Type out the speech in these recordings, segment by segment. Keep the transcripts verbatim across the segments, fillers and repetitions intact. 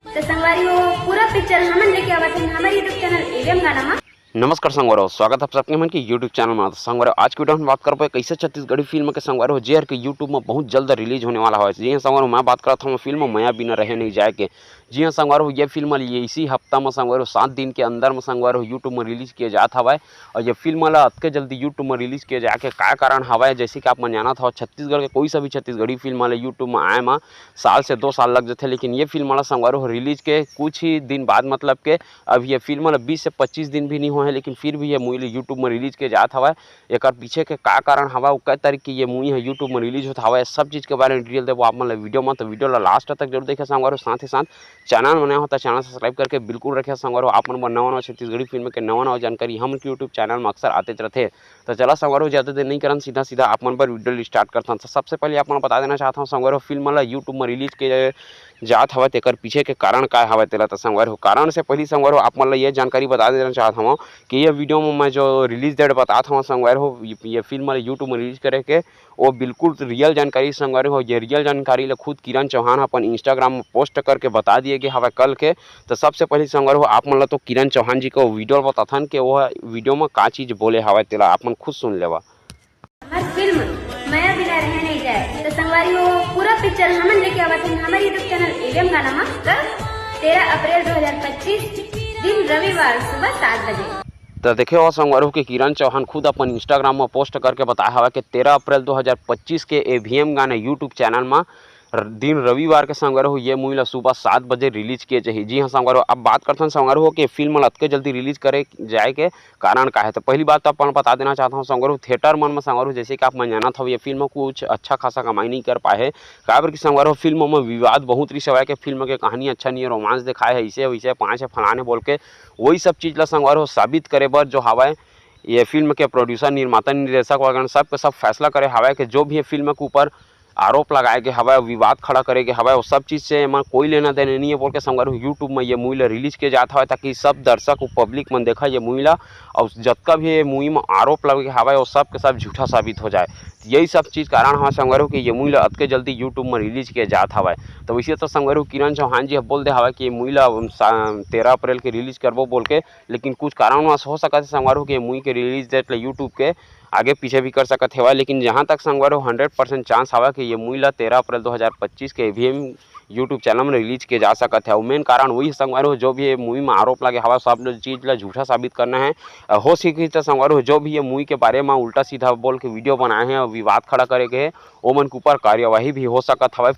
तो संगवारी हो, पूरा पिक्चर हमन लेके आवत हन हमर YouTube चैनल एवीएम गाना मा। नमस्कार संगवारी हो, स्वागत है आप सबके हमन के YouTube चैनल में। तो संगवारी हो, आज के वीडियो में बात करबो एक ऐसे छत्तीसगढ़ी फिल्म के संगवारी हो, जेहर के YouTube में बहुत जल्द रिलीज होने वाला है। जी हाँ संगवारी हो, मैं बात करत हूँ फिल्म मया बिना रहे नहीं जाए के। जी हाँ संगवारी हो, ये फिल्म ये इसी हफ्ता में संगवारी हो, सात दिन के अंदर में संगवारी हो YouTube में रिलीज किया जात हवय। और ये फिल्म ला अतके जल्दी YouTube में रिलीज किया जाए के का कारण हवय, जैसे कि आप मन जानत हो छत्तीसगढ़ के कोई सा भी छत्तीसगढ़ी फिल्म ला YouTube में आए में साल से दो साल लग जाथे, लेकिन ये फिल्म ला संगवारी हो रिलीज के कुछ ही दिन बाद, मतलब के अब ये फिल्म ला बीस से पच्चीस दिन भी नहीं हुए हैं, लेकिन फिर भी ये मूवी ला YouTube में रिलीज के जात हवय। एकर पीछे के का कारण हवय, अउ कई तारीख की ये मूवी है YouTube में रिलीज होत हवय, सब चीज के बारे में डिटेल देबो आप मन ला वीडियो में। तो वीडियो ला लास्ट तक जरूर देखे संगवारी हो, साथ ही साथ चैनल में नया हो तो चैनल सब्सक्राइब करके बिल्कुल रखे संगवारी हो। आप मन बर नवा नवा छत्तीसगढ़ी फिल्म के नवा नवा जानकारी हमन के YouTube चैनल में अक्सर आते रहते। तो चला संगवारी हो, ज्यादा देर नहीं करन, सीधा सीधा आप मन बर वीडियो स्टार्ट करथन। तो सबसे पहले आप मन बता देना चाहता हूँ संगवारी हो, फिल्म ला YouTube में रिलीज के जात हवय, तेकर पीछे के कारण का हवय तेला। तो संगवारी हो, कारण से पहली संगवारी हो, आप मन ला ये जानकारी बता देना चाहत हवं कि ये वीडियो में मैं जो रिलीज डेट बतात हवं संगवारी हो, ये, ये फिल्म ला YouTube में रिलीज करे के, वो बिल्कुल रियल जानकारी संगवारी हो। ये रियल जानकारी ला खुद किरण चौहान ह अपन Instagram में पोस्ट करके बता दिए गे हवय कल के। तो सबसे पहले संगवारी हो, आप मन ला तो किरण चौहान जी के वीडियो बताथन के वो वीडियो में का चीज बोले हवय तेला आप मन खुद सुन लेवा। हर फिल्म मया बिना रहे नहीं जाए। तो संगवारी हो, पूरा पिक्चर हमन लेके आवत हन हमर YouTube चैनल एवीएम गाना मा। कल तेरह अप्रैल दो हज़ार पच्चीस, दिन रविवार, सुबह सात बजे। तो देखे हो संगवारी हो कि किरण चौहान खुद अपन Instagram में पोस्ट करके बताया हवा कि तेरह अप्रैल दो हज़ार पच्चीस के एवीएम गाना YouTube चैनल में दिन रविवार के संगवारी हो ये मूवी ला सुबह सात बजे रिलीज किए जाही। जी हाँ संगवारी हो, अब बात करथन संगवारी हो कि फिल्म ला अतके जल्दी रिलीज करे जाए के कारण का है। तो पहली बात तो अपन बता देना चाहता हूँ संगवारी हो, थिएटर मन में संगवारी हो, जैसे कि आप मन जानत हव, ये फिल्म कुछ अच्छा खासा कमाई नहीं कर पाए है, काबर कि संगवारी हो फिल्म में विवाद बहुत रिस हवय कि फिल्म के कहानी अच्छा नहीं है, रोमांस दिखाए है, इसे वैसे पाँच है फलाने बोल के, वही सब चीज ला संगवारी हो साबित करे बर जो हवय ये फिल्म के प्रोड्यूसर, निर्माता, निर्देशक वगैरह सब के सब फैसला करे हवय कि जो भी ये फिल्म के ऊपर आरोप लगाए गे हवय, विवाद खड़ा करे गे हवय, वो सब चीज से एमा कोई लेना देना नहीं है बोल के संगवारी हो YouTube में ये मूवी ला रिलीज किया जात हवय, ताकि सब दर्शक अउ पब्लिक मन देखा ये मूवी ला, और जतका भी ये मूवी में आरोप लगे हवय वो सब के सब झूठा साबित हो जाए। यही सब चीज कारण हवय संगवारी हो कि ये मूवी ला अतके जल्दी YouTube में रिलीज किया जात हवय। तो वैसे तो संगवारी हो किरण चौहान जी ह बोल दे हवय कि ये मूवी ला हम सा-, तेरह अप्रैल के रिलीज करबो बोल के, लेकिन कुछ कारणवश हो सकत है संगवारी हो कि ये मूवी के रिलीज डेट ला YouTube के आगे पीछे भी कर सकत हेवय, लेकिन जहाँ तक संगवारी हो हंड्रेड परसेंट चांस हवय कि ये मूवी ला तेरह अप्रैल दो हज़ार पच्चीस के एवीएम YouTube चैनल में रिलीज किया जा सकत है। मेन कारण वही संगवारी हो, जो भी ये मूवी में आरोप लगे हवय, सब चीज ला झूठा साबित करना है। अ, हो सके तो संगवारी हो, जो भी ये मूवी के बारे में उल्टा सीधा बोल के वीडियो बनाए हैं और विवाद खड़ा करे गए हैं, ओमन के ऊपर कार्यवाही भी हो सकत हवय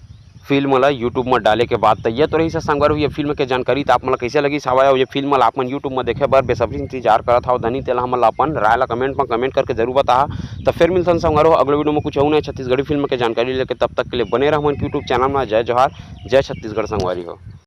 फिल्म ला YouTube में डाले के बाद। तो ये तो रही से संगवारी हो ये फिल्म के जानकारी। तो आप मन ला कैसे लगिस हवय, और ये फिल्म ला आप मन YouTube में देखे बर बेसब्री से इंतजार करत हव धनी, तेला हमन ला अपन राय ला कमेंट में कमेंट करके जरूर बताहा। तो फिर मिलथन संगवारी हो अगले वीडियो में कुछ अउ नया छत्तीसगढ़ी फिल्म के जानकारी लेके। तब तक के लिए बने रह हमन के YouTube चैनल में। जय जोहार, जय छत्तीसगढ़ संगवारी हो।